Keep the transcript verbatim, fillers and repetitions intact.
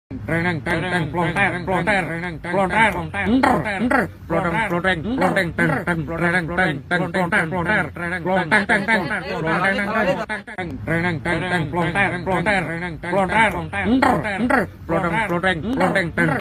Treng, teng, teng, plonter, plonter, plonter, enter, enter, ploteng, ploteng, ploteng, teng, teng, treng, teng, teng, plonter, plonter, plonter, teng, teng, teng, plonter, plonter, enter, enter, ploteng, ploteng, ploteng, teng, teng.